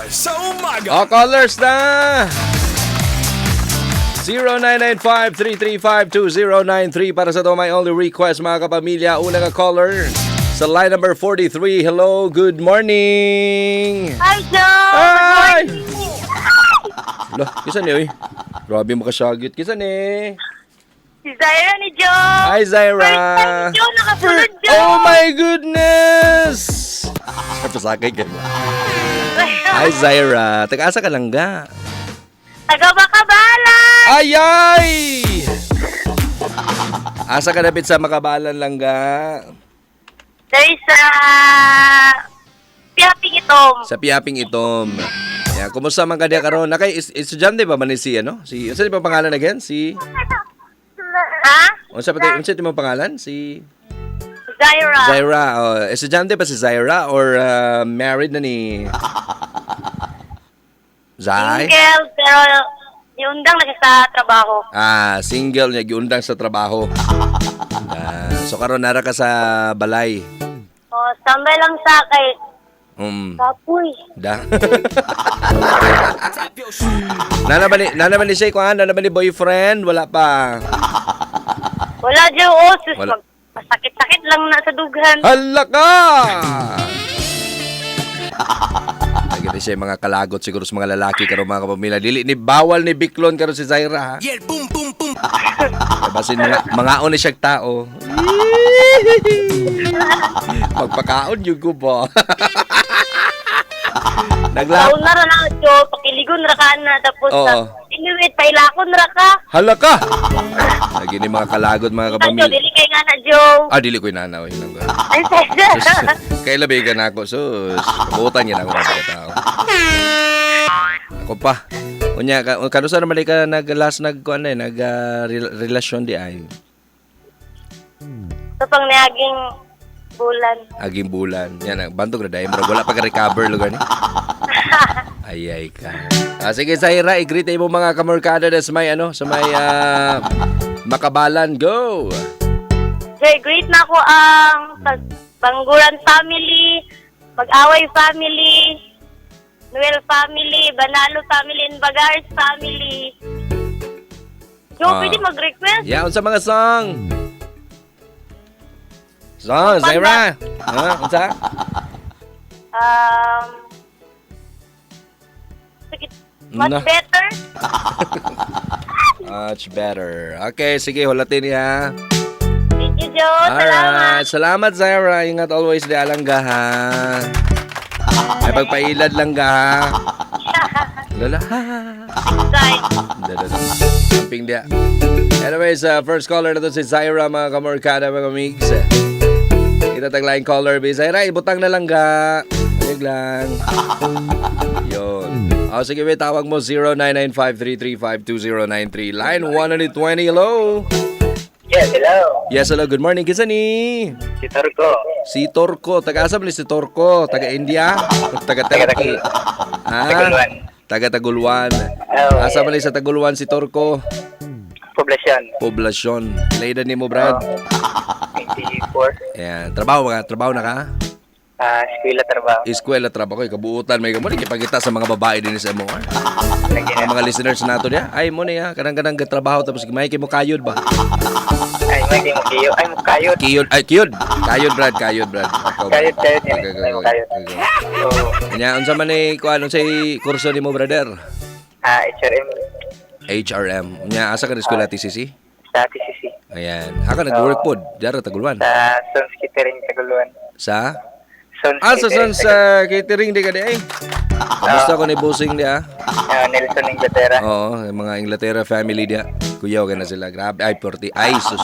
Sa umaga. Oh, callers na! 0995-335-2093 para sa to my only request, mga kapamilya. Una ka caller sa line number 43. Hello, good morning! Hi, Joe! Hi! Lah, kisa ni oy? Grabe mo kasagit. Kisa ni? Si Zaira ni Joe! Hi, Zaira! First time, Joe! Nakasunod, Joe! Oh my goodness! Pasakay ka ba? Hi, Zaira. Taga-asa ka lang ga? Taga Makabalan! Ay, ay! Asa ka dapit sa Makabalan lang ga? There is a Piaping Itom. Sa Piaping Itom. Yeah, kumusta man ka diya karon? Nakay estudyante ba man ni si ano? Si unsa di ba pangalan again? Si Ha? Unsa pa unsa di mo pangalan? Si Zaira. Zaira. Oh, estudyante ba si Zaira or married na ni Zai? Single, pero yung dang lagi sa trabaho. Ah, single niya giundang sa trabaho. Ah, so karon nara ka sa balay. O, standby lang sa kay Kapoy. Da. Nana ba ni siya kuan? Nana ba ni boyfriend? Wala pa. Wala, Joe. Oh, sus, Wala. Masakit-sakit lang na sa dughan. Hala ka! Lagi na siya yung mga kalagot siguro sa mga lalaki karon, mga kapamilya. Dili ni bawal ni Biklon karon si Zaira ha. Yeah, boom, boom, boom. Basin mga ni siyang tao. Pagpakaon yung ko ba? Nagla Taon na ra na, Joe. Pakiligon ra ka na. Tapos, Oo. Anyway, pailakon ra ka. Hala ka! Lagi ni mga kalagot, mga Ay, Joe, kapamilya. dili kay nga na, Joe. Ah, dili ko inanaw. Yun lang. Ay, Sus, kailabi ka na ako. Sus, kabutan niya na ako mga tao. Ako pa. Unya, ka, kanusa naman di ka nag last nag kuan eh, nag relasyon di ay Sa pang niaging bulan. Aging bulan. Yan ang bantog na dahil murag wala pa ka recover lugar ni. Ay ay ka. Ah, sige Zaira, i-greet mo mga kamorkada na sa may ano, sa may Makabalan. Go. Joy, greet na ako ang Bangguran family, Mag-away family, Noel family, Banalo family, and Bagars family. Joe, pwede mag-request? Yeah, unsa mga song? Song, Zaira. Ha, unsa? Sige, much Na. better? Much better. Okay, sige, hulatin niya. Thank you, Joe. Salamat. Alright. Salamat, Zaira. Ingat always di alangga, ha. Ay, pagpailad lang ga, ha. Lola, ha. Bye. Dada. Camping dia. Anyways, first caller na to si Zaira, mga kamorkada, mga migs. Kita tagline caller, be. Zaira, ibutang na lang ga. Ayog lang. Yun. Oh, sige, wait, tawag mo 0995-335-2093. Line 120, hello. Yes, hello. Yes, hello. Good morning. Kinsa ni? Si Torko. Si Torko. Taga-asa man ni si Torko? Taga-India? Taga Turkey? Ah, Taguluan. Taga Taguluan. Oh, Asa yes. man ni sa Taguluan si Torko? Poblasyon. Poblasyon. Pila ni mo, Brad? 24. Ayan. Trabaho ka? Trabaho na ka? Ah, eskwela trabaho. Eskwela, trabaho. Koy, kabuutan. May gamon. Ipagita sa mga babae din sa MOR. Lagi Ang na. mga listeners nato niya. Ay, mo na ya. Kanang-kanang trabaho. Tapos may kay mo kayod ba? Ay, may kay mo kiyo. Ay, mo kayod. Kiyod. Ay, kiyod. Kayod, Brad. Kayod, Brad. Ako, Brad. Kayod, kayod yan. Okay, Ay, mo kayod. okay. So, Kanya, unsa man ni kuan unsay kurso nimo, brother? HRM. HRM. Nya asa ka na eskwela TCC? Sa TCC. Ayan. Ako nag-work pod, dara Taguluan. Sa Sons Catering Taguluan. Sa Sons Ah, sa Catering Sons Catering di ka di ay. Kamusta ko ni Busing di ah? Ah, Nelson Inglaterra. Oo, yung mga Inglaterra family di ah. Kuyaw ka na sila. Grabe. Ay, 40. Ay, sus.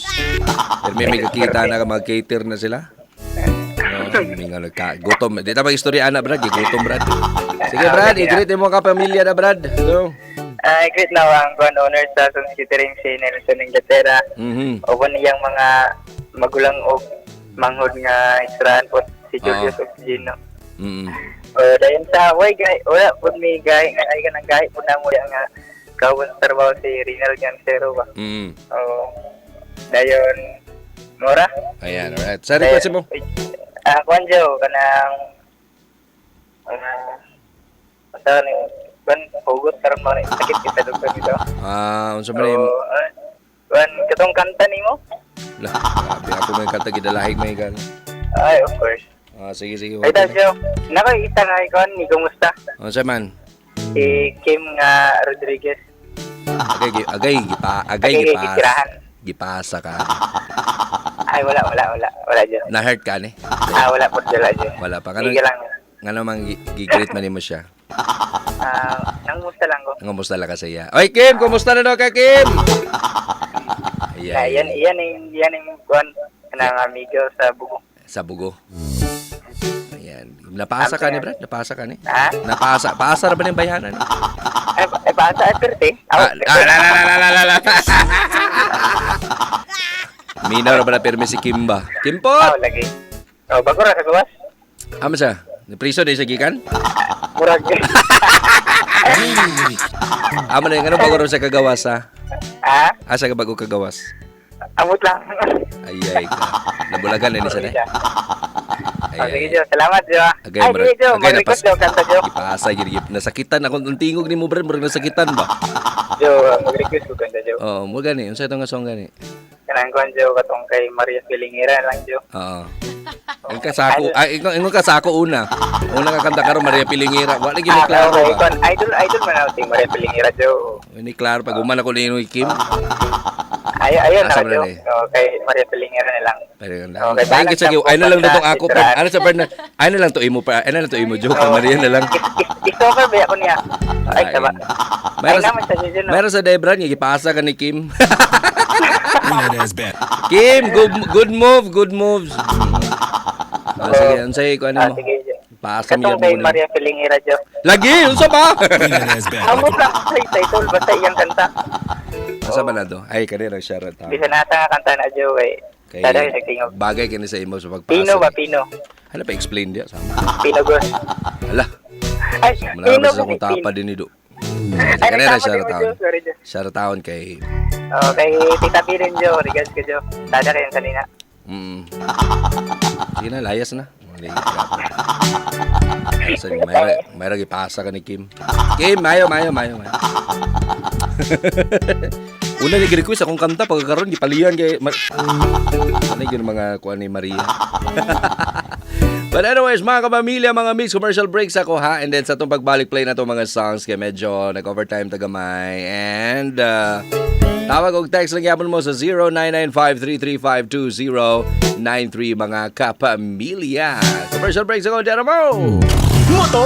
Pero may kakita na ka, mag-cater na sila. Oo, may nga gutom. Di ta mag-istorya ana, Brad. Gutom, Brad. Sige, Brad. I-greet mo ka pamilya na, Brad. Go. Ah, greet na ang brand owner sa Sons Catering si Nelson Inglaterra. Uban niyang mga magulang og manghod nga israan po si Julius ug si Gino. O dayon sa way gay wala pud mi gay nga ay kanang gay pud namo diya nga kawon sa trabaho si Rinal Gansero ba. O dayon mora. Ayan, alright. Sa request mo? Ah, kuan Jo kanang Basta ni kuan hugot karon mo ni sakit kita doktor dito. Ah, unsa man ni? So, kuan katong kanta nimo? Lah, grabe ako may kanta gidalahig may kan. Ay, of course. Ah, sige sige. Ay, Okay. Tasyo, nako isa nga kuan ni kumusta? Unsa man? Si Kim nga Rodriguez. Agay agay gipa agay Agay, gipasa. gitirahan. Gipasa ka. Ay, wala, wala, wala. Wala dyan. Na hurt ka ni? Ah, wala po, wala dyan. Wala pa. Ngano Sige lang. ngano man gi-greet man nimo siya? Ah, nangmusta lang ko. Kumusta lang ka sa iya? Oy Kim, kumusta na daw ka, Kim? Na, Ayan. yan, yan, yung, yan yung kuan ng amigo sa bugo. Sa bugo. Ayan. Napasa ka ni, Brad? Napasa ka ni? Ha? Napasa. Paasa ra ba ng bayanan? Ay, ay, paasa, ay, perte. Ah, ah, la, la, la, la, la, la. Minaw ra ba na pirmi si Kimba? Kimpot! Oh, lagi. Oh, bago ra sa gawas. Amo siya? Priso di sa gikan? Murag. Amo na ngano bago ra sa kagawas ha? Ha? Asa ka bago kagawas? Amot lang. Ay ay ka. Nabulagan na ni siya na. Ay, Oh, sige, ay. Jo. Salamat, Jo. Agay, Ay, murag, sige, Jo. agay, Mag-request daw, kanta, Jo. Ipasa, gid gid. Nasakitan ako ang tingog ni mo, Brad, murag nasakitan ba? Jo, mag-request ko kanta, Jo. Oo, mo gani, unsa itong nga song gani? Kanang kuan, Jo, katong kay Maria Felingira lang, Jo. Oo. Ang kasako, ay ingon ingon ka sako una. Una ka kanta karon Maria Pilingira. Wa lagi ni Ah, klaro okay, ba? kuan, idol, idol man ako si Maria Felingira, Jo. Ni klaro pag human ako ni Kim. Ay, ayun Asa na, man Jo. na eh? Okay, Maria Felingira na lang. Pero Okay, okay, balance sige, lang po ay na lang pagka datong ako. titirahan. Ano sa partner? Ay na lang to imo pa. Ay na lang to imo joke. Maria na lang. Stalker ba ako niya? Ay, tama. Ay, Meron naman sa Jo, no? meron sa Debran nga gipasa ka ni Kim. Kim, good good move, good moves. Ah, sige, unsay ko ano Ah, mo? sige, Jo. Pasa mi Katong kay mo. Maria Felingira, Jo. Lagi, unsa pa? Amot lang sa title, basta iyang kanta. Asa ba na to? Ay, kanina share ta. Bisan nasa nga kanta na, Jo, kay Kay Sada yung nagtingog. bagay kini sa imo sa pagpasa. Pino ba, Pino? Hala pa explain dia sama. Pino Gos. Hala, Ay, wala Pino ba sa ba akong Pino? tapa din ni do. Ay, Kanina nagtama share din mo, taon. Jo. Sorry, Jo. Share taon kay Oh, kay Tita P rin, Jo. Regards ko, Jo. Sada kayo kanina. Sige na, layas na. Hindi, grabe. Sa mayra, mayra gipasa ka ni Kim. Kim, mayo, mayo, mayo, mayo. Una ni request akong kanta pagkaroon gipalian kay ano yun mga kuan ni Maria. But anyways, mga kapamilya, mga mix, commercial breaks ako ha. And then sa itong pagbalik, play na itong mga songs kay medyo nag-overtime tagamay. And tawag og text lang yapon mo sa 0995-335-2093, mga kapamilya. Commercial breaks ako, Jeremo! Moto